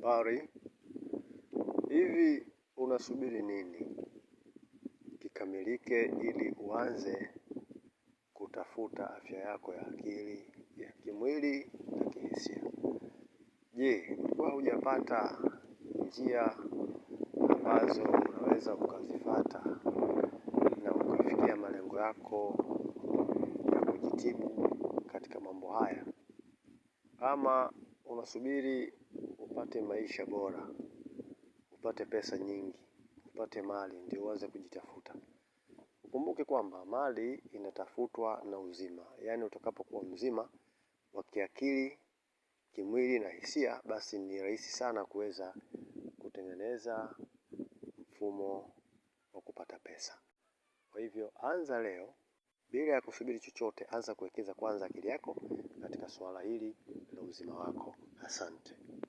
Habari, hivi unasubiri nini kikamilike ili uanze kutafuta afya yako ya akili, ya kimwili na kihisia? Je, ulikuwa hujapata njia ambazo unaweza ukazifata na ukafikia malengo yako ya kujitibu katika mambo haya? Ama unasubiri upate maisha bora, upate pesa nyingi, upate mali ndio uanze kujitafuta. Ukumbuke kwamba mali inatafutwa na uzima, yaani utakapokuwa mzima wa kiakili, kimwili na hisia, basi ni rahisi sana kuweza kutengeneza mfumo wa kupata pesa. Kwa hivyo anza leo bila ya kusubiri chochote, anza kuwekeza kwanza akili yako katika suala hili la uzima wako. Asante.